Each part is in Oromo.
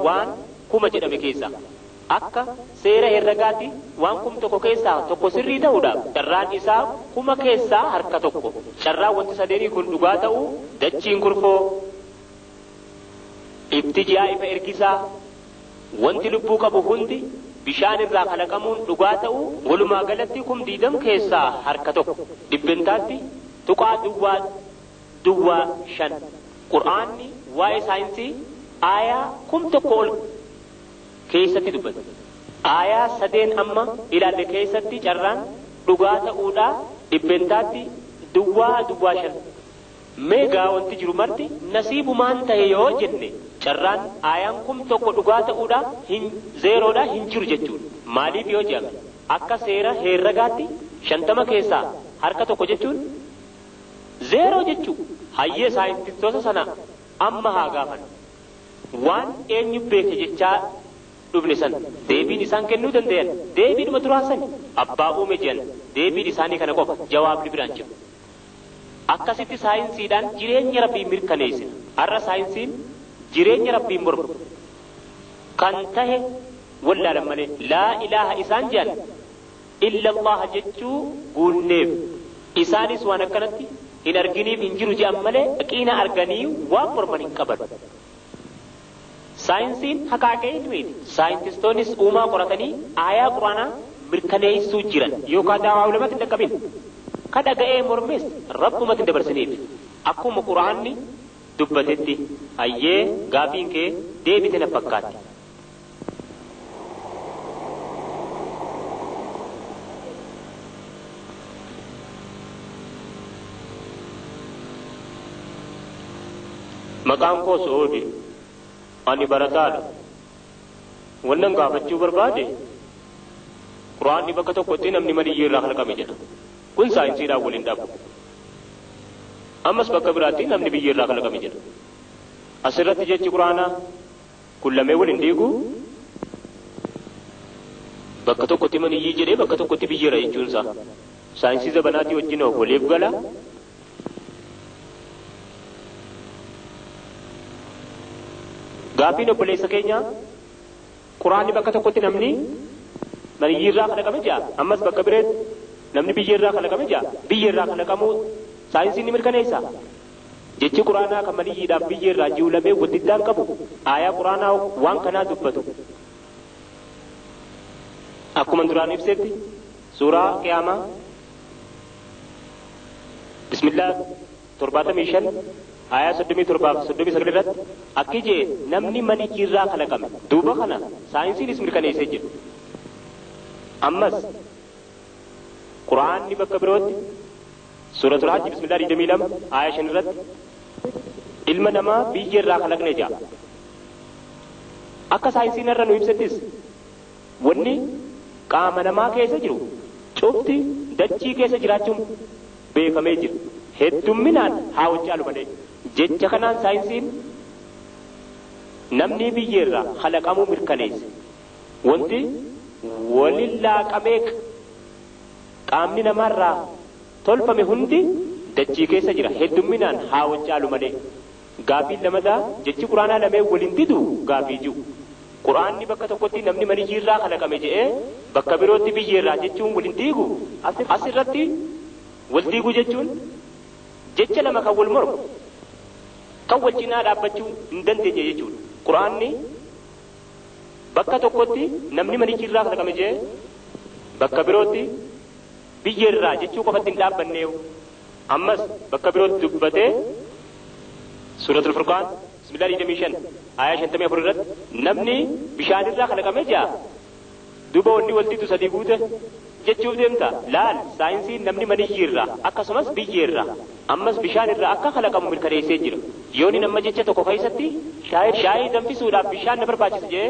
Waan 1000 jedhame keessaa akka seera herregaatti waan 1000 keessaa tokko sirrii ta'uudhaaf carraan isaa 1000 keessaa harka tokko. Carraan wanti sadeenii kun dhugaa ta'uu, dachiin kurfoo, ifti ji'aa ifa ergisaa, wanti lubbuu qabu hundi bishaan irraa kalaqamuun dhugaa ta'uu, walumaa galatti 20,000 keessaa harka tokko, dhibbentaatti 0.005. Qur'aanni waa'ee saayinsii aayaa 1000 ol keessatti dubbata. Aayaa sadeen amma ilaalle keessatti carraan dhugaa ta'uudhaa dhibbentaatti 0.05. Meegaa wanti jiru marti nasiibumaan ta'e yoo jenne, carraan aayaan 1000 dhugaa ta'uudhaa hin zeeroodhaa hin jiru jechuudha. Maaliif yoo jedhame, akka seera herregaatti 50 keessaa harka tokko jechuun zeeroo jechuu. Hayyee, saayintistoota sana amma haa gaafannu. Waan eenyu beeke jechaa dhufne sana deebiin isaan kennuu danda'an deebiidhuma duraa sani, abbaa uume jedhan. Deebiin isaanii kana qofa, jawaabni biraan jiru. Akkasitti saayinsiidhaan jireenya Rabbii mirkaneessina. Har'a saayinsiin jireenya Rabbii morma kan tahe wallaalan malee, laa ilaaha isaan jedhan illa Allaha jechuu guunneef. Isaanis waan akkanatti hin arginiif hin jiru jedhan malee, yaqiina arganii waan morman hin qaban. Saayinsiin haqaaqee ilmiiti. Saayintistoonnis uumaa qoratanii aayaa Quraanaa mirkaneessuu jiran yookaan daawaa ulamatti hin dhaqqabin. Ka dhaga'ee mormes Rabbumatti hin dabarsiniif. Akkuma Quraanni dubbatetti, hayyee, gaafiin kee deebite na fakkaatti. Maqaan koo Soodi. Ani barataadha. Wannan gaafachuu barbaade, Quraanni bakka tokkotti namni maniyyii irraa kalaqame jedha. Kun saayinsiidhaan waliin dhabu. Ammas bakka biraatti namni biyyee irraa kalaqame jedha. Asirratti jechi Quraanaa kun lamee waliin diigu. Bakka tokkotti maniyyii jedhee bakka tokkotti biyyeera jechuunsaa saayinsii zabanaatii wajjin waliif gala. Gaaffiin obboleessa keenya, Quraanni bakka tokkotti namni maniyyii irraa kalaqame jira. Ammas bakka bireetti namni biyyee irraa kalaqame jira. Biyyee irraa kalaqamuu saayinsiin ni mirkaneessa. Jechi Quraanaa kan maniyyiidhaaf biyyee irraa jiru lamee wal qabu. Aayaa Quraanaa waan kanaa dubbatu. Akkuma duraan ibsetti, suuraa Qiyaamaa, bismillah, 75 aayaa 37 fi 39 irratti akki jee, namni maniyyii irraa kalaqame. Duuba kana saayinsiinis mirkaneessee jira. Ammas Quraanni bakka birootti, suuratul Hajji, bismillah, 22 aayaa 5 irratti ilma namaa biyyee irraa kalaqne jira. Akka saayinsiin irra nu ibsettis, wanni qaama namaa keessa jiru cufti dachii keessa jiraachuun beekamee jira. Heddumminaan haa wajjaalu malee. Jecha kanaan saayinsiin namni biyyeerraa kalaqamuu mirkaneesse. Wanti walin laaqamee qaamni namaarraa tolfame hundi dachii keessa jira. Heddumminaan haa wajjaalu malee. Gaafiin lamadaa, jechi Quraanaa lameen waliin didu gaafii jiru. Quraanni bakka tokkotti namni maniyyiirraa kalaqame jedhee bakka birootti biyyeerraa jechuun waliin diigu. Asirratti wal diiguu jechuun jecha lama kan wal mormu kan wal cinaa dhaabbachuu hin dandeenye jechuudha. Quraanni bakka tokkotti namni maniyyiirraa kalaqame jedhee bakka birootti biyyeerraa jechuu qofatti hin dhaabbanneewu. Ammas bakka birootti dubbatee, suuratul Furqaan, bismillah, 25 aayaa 54 irratti namni bishaanirraa kalaqame jira. Duuba wanni waltiitu sadii guute jechuuf deemta. Laal, saayinsiin namni maniyyiirraa akkasumas biyyeerraa ammas bishaanirraa akka kalaqamu mirkaneessee jira. Yooni nama jecha tokko keessatti shaayii danfisuudhaaf bishaan na barbaachisa jee,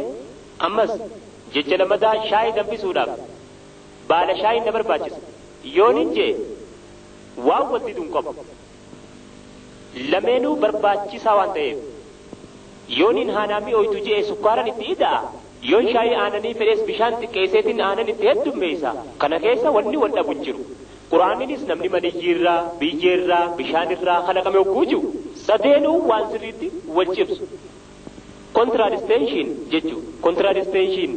ammas jecha lamadaa shaayii danfisuudhaaf baala shaayii na barbaachisa yoonin jee, waan waltiitu hin qabu. Lameenuu barbaachisaa waan ta'eef, yooniin haanaa mi'ooytu jee sukkaaran itti ida'a, yoon shaayii aananii fedhees bishaan xiqqeesseetiin aanan itti heddummeessa. Kana keessa wanni wal dhabu hin jiru. Quraaninis namni maniyyiirraa, biyyeerraa, bishaanirraa kalaqame hogguu jiru, sadeenuu waan sirriitti wal cibsu. Contradistinction jechuudha. Contradistinction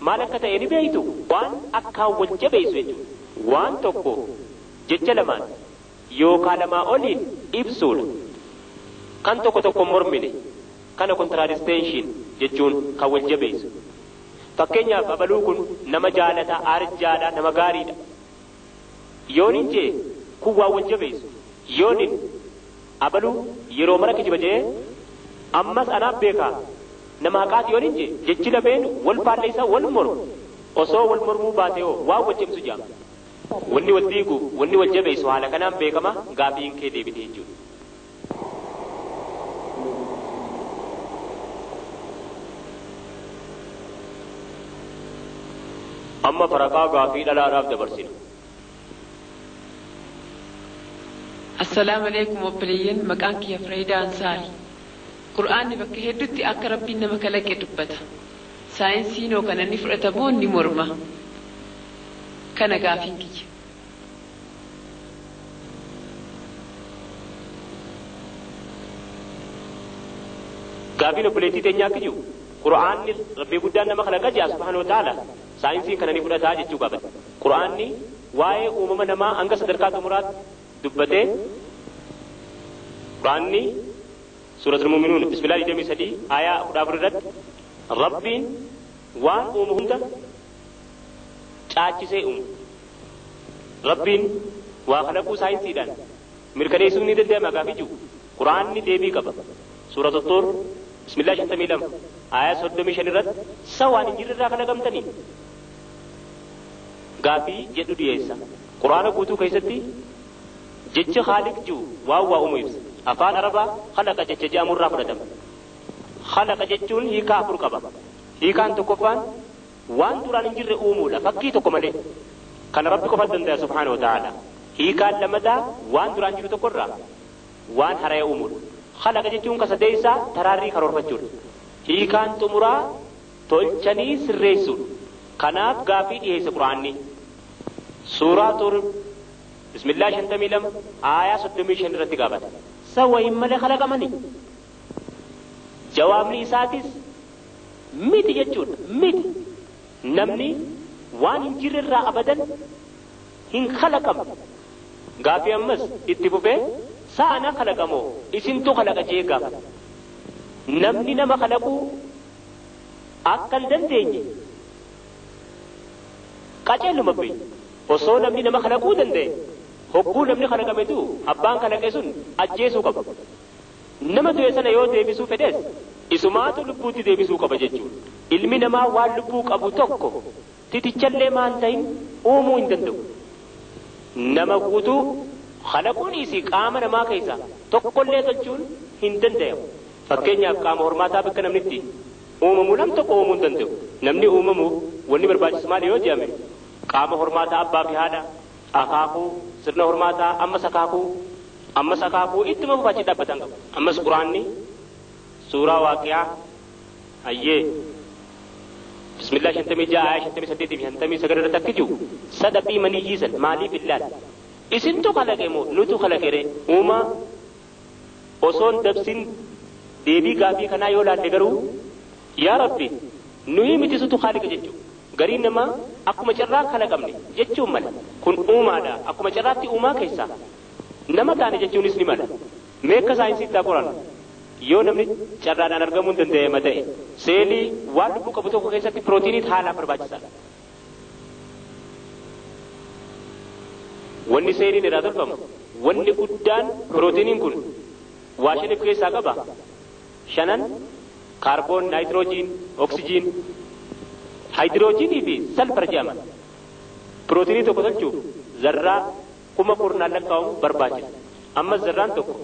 maal akka ta'e ni beektu? Waan akkaan wal jabeessu jechuudha. Waan tokko jecha lamaan yookaan lamaa oliin ibsuudha. Kan tokko tokko mormine kana contradistinction jechuun kan wal jabeessu. Fakkeenyaaf abaluu kun nama jaalata, arjaadha, nama gaariidha. Yoonin jee kun waan wal jabeessu. Yoonin abaluu yeroo mara kijiba jee ammas anaaf beekaa nama haqaati yoonin jee jechi lameen wal faalleessa wal mormu. Osoo wal mormuu baate hoo waan wal cimsu jaama. Wanni wal diigu, wanni wal jabeessu haala kanaan beekama gaafiin kee deebite jechuudha. Amma faraqaa gaafii dhalaadhaaf dabarsina. Assalaamu alaikum obboleeyyan, maqaan kiyya Fireedaa Ansaari. Qur'aanni bakka hedduutti akka Rabbiin nama kalaqe dubbata. Saayinsiin hoo kana ni fudhata moo ni morma? Kana gaafiin kiyya. Gaafiin obboleettii teenyaa akka jiru Qur'aanni Rabbii guddaan nama kalaqa jaa subhaanahu wa ta'ala saayinsiin kana ni fudhataa jechuu gaafata. Qur'aanni waa'ee uumama namaa hanga sadarkaa xumuraatti dubbatee Qur'aanni suuratul Mu'minuun bismillah 23 aayaa 14 irratti Rabbiin waan uumu hunda caachisee uumu. Rabbiin waa kalaquu saayinsiidhaan mirkaneessuun ni danda'ama gaafii jiru. Qur'aanni deebii qaba. Suuratul Tur bismillah 52 aayaa 35 irratti sa waan hin jirre irraa kalaqamtanii gaafii jedhu dhiyeessa. Qur'aana guutuu keessatti jechi Khaaliq jiru waan waa uumu ibsa. Afaan Arabaa khalaqa jecha jedhamu irraa fudhatama. Khalaqa jechuun hiikaa afur qaba. Hiikaan tokkoffaan waan duraan hin jirre uumuudha fakkii tokko malee. Kana Rabbi qofa danda'a subhaanahu wa ta'ala. Hiikaan lammataa waan duraan jiru tokkorraa waan haraya uumuudha. Khalaqa jechuun kasadeessaa taraarrii karoorfachuudha. Hiikaan xumuraa tolchanii sirreessuudha. Kanaaf gaafii dhiyeesse Qur'aanni. Suuraa Tur bismillah 52 aayaa 35 irratti gaafata. Sa wayin malee kalaqamani? Jawaabni isaatis miti jechuudha. Miti. Namni waan hin jirre irraa abadan hin kalaqamu. Gaafii ammas itti fufee sa'a kalaqamoo isintu kalaqa jee gaafata. Namni nama kalaquu akka hin dandeenye qajeeluma beeku. Osoo namni nama kalaquu danda'e hogguu namni kalaqametu abbaan kalaqe sun ajjeesuu qaba. Nama du'e sana yoo deebisuu fedhes isumaatu lubbuutti deebisuu qaba jechuudha. Ilmi namaa waan lubbuu qabu tokko titichallee maan ta'in uumuu hin danda'u. Nama guutuu kalaquun isii qaama namaa keessaa tokkollee tolchuun hin danda'amu. Fakkeenyaaf qaama hormaataa bakka namni itti uumamu nam tokko uumuu hin danda'u. Namni uumamuuf wanni barbaachisu maali yoo jedhame qaama hormaataa abbaa fi haadha, akaakuu, sirna hormaataa, ammas akaakuu ittuma fufaa dhaabbatan qaba. Ammas Qur'aanni suuraa Waaqiyaa hayyee bismillah 56 aayaa 58 fi 59 irratti akka jiru sadaqii maniyyiisan maaliif illaala? Isintu kalaqe moo nutu kalaqe ree? Uumaa osoon dabsin deebii gaafii kanaa yoo laalle garuu yaa Rabbi nuyi miti sutu khaliqa jechuudha. Gariin namaa akkuma carraa kalaqamne jechuun mala. Kun uumaadha. Akkuma carraatti uumaa keessaa nama taane jechuunis ni mala. Mee akka saayinsiitti haa qorannu. Yoo namni carraadhaan argamuu hin danda'ame ta'e seelii waan lubbuu qabu tokko keessatti pirootiiniin haalaan barbaachisaadha. Wanni seeliin irraa tolfamu wanni guddaan pirootiiniin kun waa shan of keessaa qaba. Shanan kaarboon, naayitiroojiin, oksijiin, haayidiroojiinii fi salfar jedhama. Pirootiinii tokko tolchuuf zarraa 10,000 lakkaa'amu barbaachisa. Ammas zarraan tokko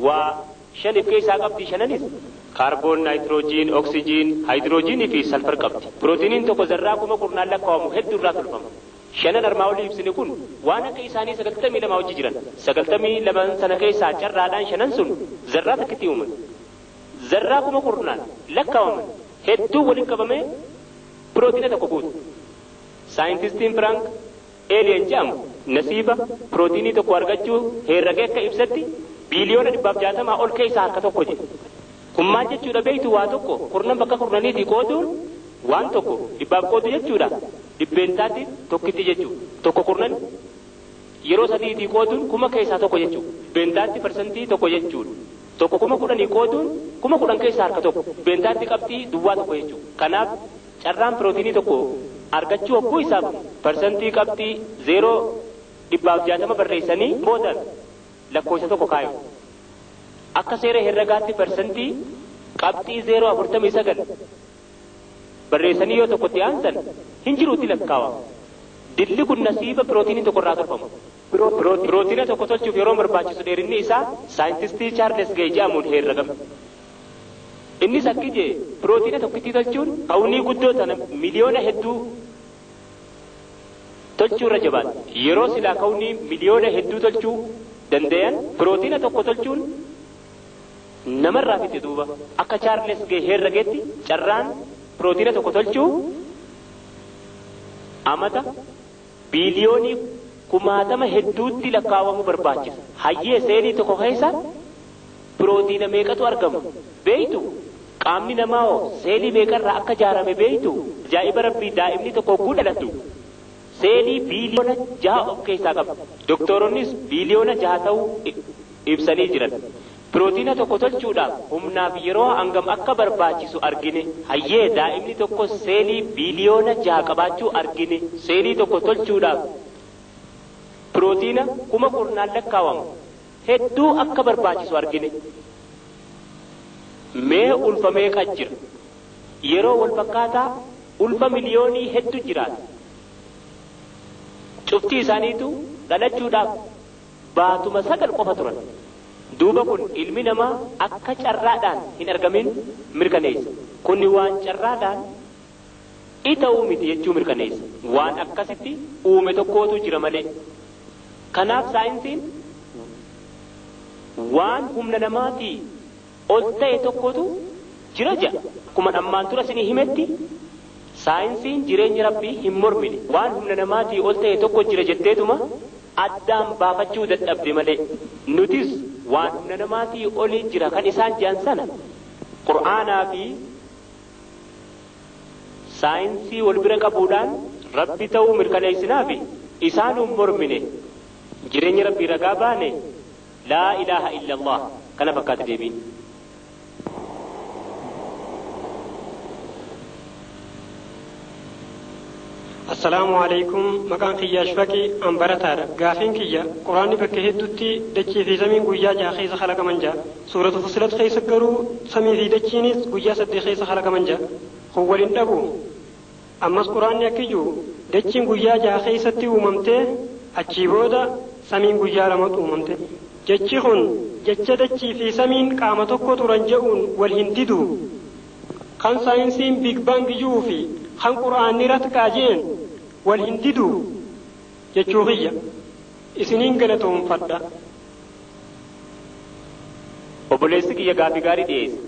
waa shan of keessaa qabdi. Shananis kaarboon, naayitiroojiin, oksijiin, haayidiroojiinii fi salfar qabdi. Pirootiiniin tokko zarraa 10,000 lakkaa'amu hedduu irraa tolfama. Shanan armaa olii ibsine kun waan akka isaanii 92 hojii jiran. 92 sana keessaa carraadhaan shanan sun zarraa takkitti uuman. Zarraa 10,000 lakkaa'aman hedduu waliin qabamee pirootiina tokko guutu. Saayintistiin Firaank Eeliyeen jedhamu nasiiba pirootiinii tokko argachuu herregee akka ibsatti biliyoona 160 ol keessaa harka tokko jedhe. Kun maal jechuudha beektu? Waa tokko kurnan bakka kurnaniitii qooduun waan tokko dhibbaaf qoodu jechuudha. Dhibbeentaatti tokkitti jechuudha. Tokko kurnan yeroo sadiitii qooduun 1000 keessaa tokko jechuudha. Dhibbeentaatti 1% jechuudha. Tokko 10,000 qooduun 10,000 keessaa harka tokko. Dhibbeentaatti qabxii duwwaa tokko jechuudha. Kanaaf carraan pirootiinii tokko argachuu hogguu isaaf 0.0160% barreessanii boodan lakkoofsa tokko kaayu. Akka seera herregaatti 0.049% barreessanii yoo tokkotti aansan hin jiruutti lakkaawama. Dilli kun nasiiba pirootiinii tokko irraa tolfamu. Pirootiina tokko tolchuuf yeroo barbaachisu dheerinni isaa saayintistii Chaarles Geey jedhamuun herregame. Innis akki jee pirootiina tokkittii tolchuun kawnii guddoo tana miliyoona hedduu tolchuu irra jabaata. Yeroo silaa kawnii miliyoona hedduu tolchuu danda'an pirootiina tokko tolchuun namarraa fixe duuba. Akka Chaarles Geey herregetti carraan pirootiina tokko tolchuu amata biiliyoonii kumaatama hedduutti lakkaawamuu barbaachisa. Hayyee seelii tokko keessa pirootiina meeqatu argama? Beeytu qaamni namaa hoo seelii meeqarraa akka ijaarame beeytu? Ajaa'iba rabbii, daa'imni tokko hogguu dhalatu seelii 6 biliyoona of keessaa qaba. Doktoroonnis 6 biliyoona ta'uu ibsanii jiran. Pirootiina tokko tolchuudhaaf humnaaf yeroo hangam akka barbaachisu argine. Hayyee daa'imni tokko seelii 6 biliyoona qabaachuu argine. Seelii tokko tolchuudhaaf pirootiina kuma kurnaan lakkaawamu hedduu akka barbaachisu argine. Mee ulfa meeqa jira? Yeroo wal fakkaataa ulfa miliyoonii hedduu jiraata. Cufti isaaniitu dhalachuudhaaf baatuma 9 qofa turan. Duuba kun ilmi namaa akka carraadhaan hin argamin mirkaneessa. Kunni waan carraadhaan ita'uu miti jechuu mirkaneessa. Waan akkasitti uume tokkootu jira malee. Kanaaf saayinsiin waan humna namaatii ol ta'e tokkotu jira jedha. Akkuma ammaan dura isinii himetti saayinsiin jireenya rabbii hin mormine. Waan humna namaatii ol ta'e tokko jira jetteetuma addaan baafachuu dadhabde malee. Nutis waan humna namaatii olii jira kan isaan jedhan sana Qur'aanaa fi saayinsii wal bira qabuudhaan rabbi ta'uu mirkaneessinaa fi isaan hin mormine. Jireenya rabbii ragaa baane, laa ilaaha illallah kana fakkaata deebiin. Assalaamu alaikum. Maqaan kiyya Ashfaqii, an barataadha. Gaafiin kiyya, quraanni bakka hedduutti dachii fi samiin guyyaa 6 keessa kalaqaman ja'a. Suuratu Fusilat keessa garuu samii fi dachiinis guyyaa 8 keessa kalaqaman ja'a. Kun waliin dhabu. Ammas quraanni akka iyyuu dachiin guyyaa 6 keessatti uumamtee, achii booda samiin guyyaa lamatu uumamte. Jechi kun jecha dachii fi samiin qaama tokko turan je'uun wal hin didu. Kan saayinsiin Big Bang ji'uu fi kan quraanni ratqaa jeen wal hin didu jechuu kiyya. Isiniin galatoomfadha. Obboleessi kiyya gaafii gaarii dhiyeesse.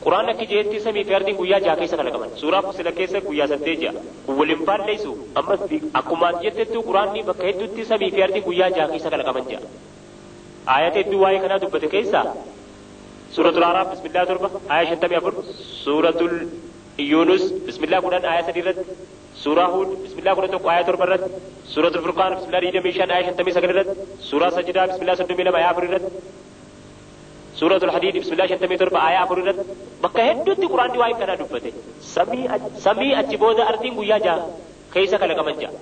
Quraan akki jeetti samii fi ardiin guyyaa 6 keessa kalaqaman. Suuraa Fusila keessa guyyaa 8 ja'a. Kun waliin faalleessu. Ammas akkuma ati jettettu quraanni bakka hedduutti samii fi ardiin guyyaa 6 keessa kalaqaman ja'a. Ayata hedduu waa'ee kanaa dubbate keessaa Suuratul Araaf bismillaa 7 aya 54, Suuratul Yunus bismillaa 10 aya 3 irratti, Suuraa Huud bismillaa 11 aya 7 irratti, Suuratul Furqaan bismillaa 25 aya 59 irratti, Suuraa Sajidaa bismillaa 32 aya 4 irratti, Suuratul Hadiid bismillaa 57 aya 4 irratti, bakka hedduutti quraanni waa'ee kanaa dubbate. Samii achi booda ardiin guyyaa 6 keessa kalaqaman ja'a.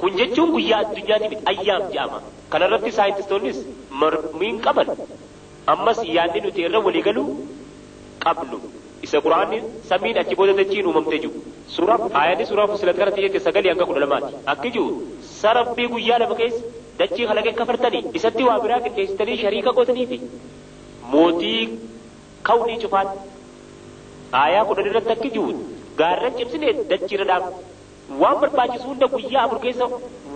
Kun jechuun guyyaa addunyaati miti, ayyaam jedhama. Kanarratti saayintistoonnis mormiin qaban. Ammas yaadni nuti irra walii galuu qabnu isa quraanni samiin achi booda dachiin uumamtee jiru. Suuraa ayatni suuraa Fusilat kanatti jette 9 hanga 12ti. Akki jiru, sarabbii guyyaa 2 keessa dachii kalaqee kafartanii isatti waa biraa qindeessitanii shariika gootanii fi mootii kawnii cufaatti. Aayaa 10 irratti akki jiru, gaarran cimsine dachiirra dhaabu. Waan barbaachisu hunda guyyaa 4 keessa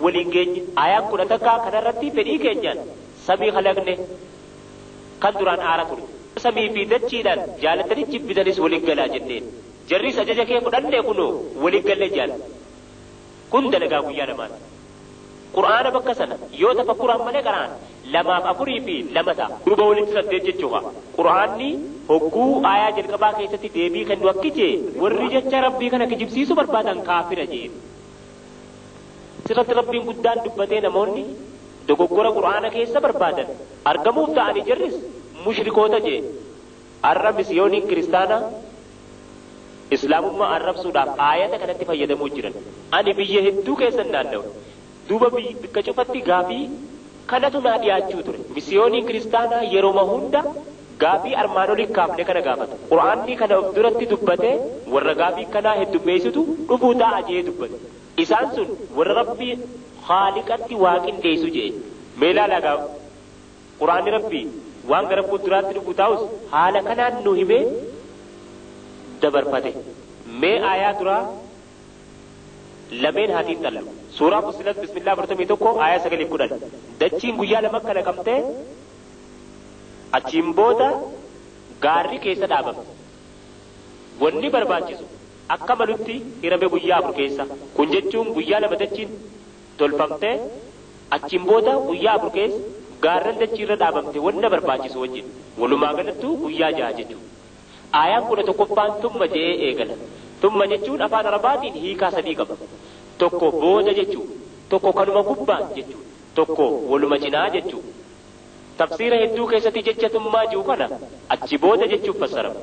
waliin geenye. Ayaan 11 kanarratti fedhii keenyaan samii kalaqne kan duraan aara ture. Samii fi dachiidhaan jaalatanii jibbitanis waliin galaa jenneen. Jarris ajaja kee fudhanne, kunoo waliin gallee jaal. Kun dalagaa guyyaa lamaati. Qur'aana bakka sana yoo tafakkuraan malee qara'an lamaaf afurii fi lama ta'a. Duuba walitti saddeet jechuudha. Qur'aanni hogguu aayaa jalqabaa keessatti deebii kennu akki jee warri jecha rabbii kana kijibsiisuu barbaadan kaafira jee. Sirratti rabbiin guddaan dubbatee namoonni dogoggora qur'aana keessa barbaadan argamuuf ta'anii jirris mushrikoota jee. Har'a misiyooniin kiristaanaa islaamummaa arrabsuudhaaf aayata kanatti fayyadamuu jiran. Ani biyya hedduu keessan naanna'u. Duuba bikka cufatti gaafii kanatu naa dhiyaachuu ture. Misiyooniin kiristaanaa yeroo hunda gaafii armaan olii kaafne kana gaafatu. Qura'aanni kana of duratti dubbatee warra gaafii kanaa heddummeessitu dhufuu ta'a jee dubbate. Isaan sun warra rabbii haaliqatti waaqindeessu jee. Mee ilaalaa gaaf Qura'aanni rabbii waan gara fuulduraatti dhufu taa'us haala kanaan nu himee dabarfate. Mee aayaa duraa lameen haatiin xallu. Suuraa Fussilat bismillah 41 aayaa 9-10. Dachiin guyyaa lama kalaqamtee achiin booda gaarri keessa dhaabame. Wanni barbaachisu akka malutti hirame guyyaa afur keessa. Kun jechuun guyyaa lama dachiin tolfamtee achiin booda guyyaa afur keessa gaarran dachiirra dhaabamte wanna barbaachisu wajjin. Walumaa galattuu guyyaa jaha jechuudha. Aayaan 11ffaan tumma jedhee eegala. Tumma jechuun afaan Arabaatiin hiikaa sadii qaba. Tokko booda jechuu, tokko kanuma gubbaan jechuu, tokko waluma cinaa jechuu. Tafsiira hedduu keessatti jecha tummaa jiru kana achi booda jechuuf fassarama.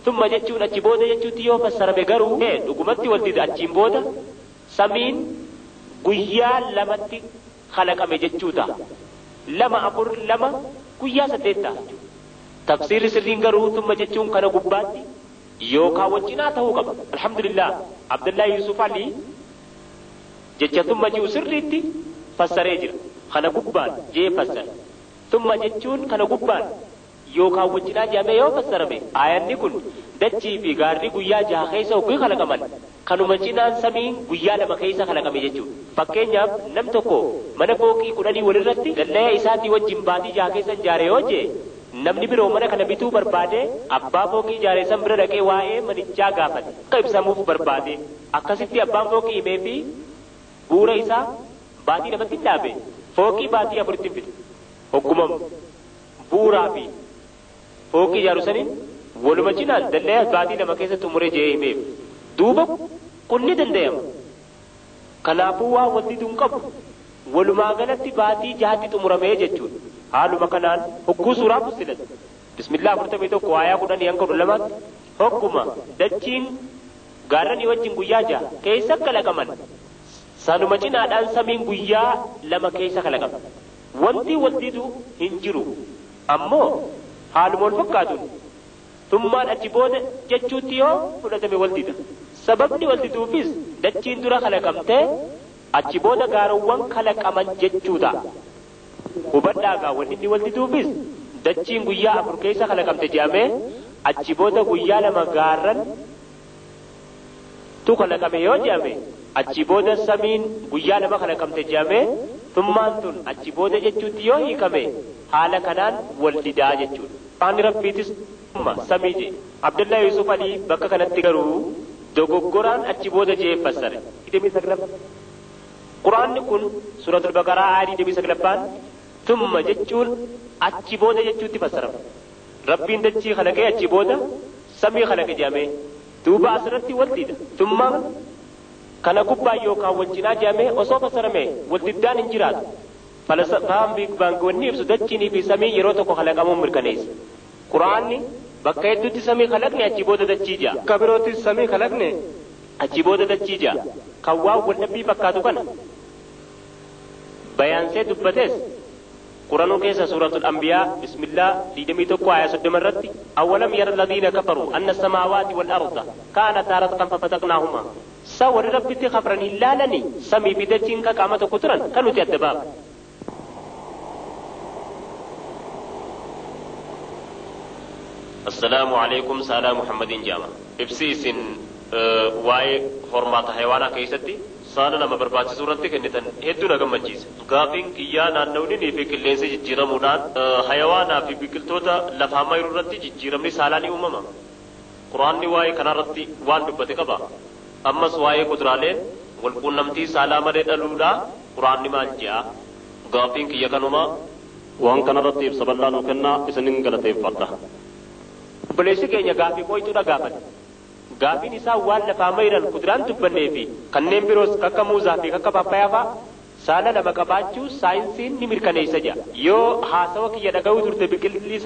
Tumma jechuun achi booda jechuutti yoo fassarame garuu dhugumatti wanti achiin booda samiin guyyaa lamatti kalaqame jechuu ta'a. 2 4 2 guyyaa 8 ta'a. Tafsiirri sirriin garuu tumma jechuun kana gubbaatti yookaan wal cinaa ta'uu qaba. Alhamdulillah Abdullahi Yusuf Ali jecha tumma jiru sirriitti fassaree jira. Kana gubbaan jee fassare. Tumma jechuun kana gubbaan yookaan wal cinaa jedhamee yoo fassarame aayanni kun dachii fi gaarri guyyaa jaha keessa hoggii kalaqaman kanuma cinaan samiin guyyaa lama keessa kalaqame jechuudha. Fakkeenyaaf nam tokko mana fooqii 10 walirratti dallaya isaatii wajjin baatii jaha keessa ijaare yoo jee namni biroo mana kana bituu barbaade abbaa fooqii ijaare san bira dhaqee waa'ee manichaa gaafate. Akka ibsamuuf barbaade akkasitti abbaan fooqii himee fi bu'uura isaa baatii lamatti dhaabe fooqii baatii afuritti fide. Hoggumam bu'uuraa fi fooqii ijaaru saniin waluma cinaan dallaya baatii lama keessa xumuree jee himeef. Duuba kun ni danda'ama. Kanaafuu waa wanti duun qabu walumaa galatti baatii jahatti xumuramee jechuudha. Haaluma kanaan hogguu suuraa Fussilat bismillah 41 aayaa 10-12 hogguma dachiin gaarranii wajjin guyyaa jaha keessa kalaqaman sanuma cinaadhaan samiin guyyaa lama keessa kalaqama. Wanti waldidu hin jiru ammoo haaluma wal fakkaatuun tummaan achi booda jechuutti yoo fudhatame waldida. Sababni waldiduufis dachiin dura kalaqamtee achi booda gaaroowwan kalaqaman jechuu ta'a. Hubadhaa gaa wanni inni waldiduufis dachiin guyyaa afur keessa kalaqamte jedhamee achi booda guyyaa lama gaarran tu kalaqame yoo jedhame achi booda samiin guyyaa lama kalaqamte jedhamee tummaan tun achi booda jechuutti yoo hiikame haala kanaan waldidaa jechuudha. Qur'aanni rabbiitis samii jedhe. Abdullahi Yusuf Ali bakka kanatti garuu dogoggoraan achi booda jee fassare. Qur'aanni kun suuratul Baqaraa aayyaa 29ffaan tumma jechuun achi booda jechuutti fassarama. Rabbiin dachii kalaqee achi booda samii kalaqe jedhamee duuba asirratti waldiida. Tumma kana gubbaa yookaan wal cinaa jedhamee osoo fassarame waldiddaan hin jiraatu. Falasafaan Big Bang wanni ibsu dachiinii fi samii yeroo tokko kalaqamuun mirkaneessa. Qur'aanni bakka hedduutti samii kalaqne achi booda dachii ja'a. Bakka biroottis samii kalaqne achi booda dachii ja'a. Kan waan waldhabbii fakkaatu kana bayaansee dubbates Qur'aanuu keessa suuratul Anbiyaa bismillah 21 aayaa 30 irratti awwalam yara alladhiina kafaru anna samaawaati wal arda kaanataa ratqan fafataqnaahumaa. Sa warri rabbitti kafran hin laalanii samii fi dachiin ka qaama tokko turan kan nuti adda baafne. Assalaamu alaikum saalaa Muhammadin jaama. Ibsi isin waa'ee hormaata hayawaanaa keessatti saala nama barbaachisuu irratti kennitan hedduu na gammachiisa. Gaafiin kiyyaa naannawni fi qilleensi jijjiiramuudhaan hayawaanaa fi biqiltoota lafaa mayru irratti jijjiiramni saalaa ni uumama. Quraanni waa'ee kanarratti waan dubbate qaba. Ammas waa'ee kuduraaleen walquunnamtii saalaa malee dhaluudhaa Quraanni maal je'a? Gaafiin kiyya kanuma. Waan kanarratti ibsa bal'aa nuu kennaa, isinin galateeffadha. Obboleessi keenya gaafii qoyxuudha gaafate. Gaafiin isaa waan lafaa mayran kuduraan dubbannee fi kanneen biroos kakka muuzaa fi kakka paappayaa fa'a saala lama qabaachuu saayinsiin ni mirkaneessa jedha. Yoo haasawa kiyya dhaga'uu turte biqilli.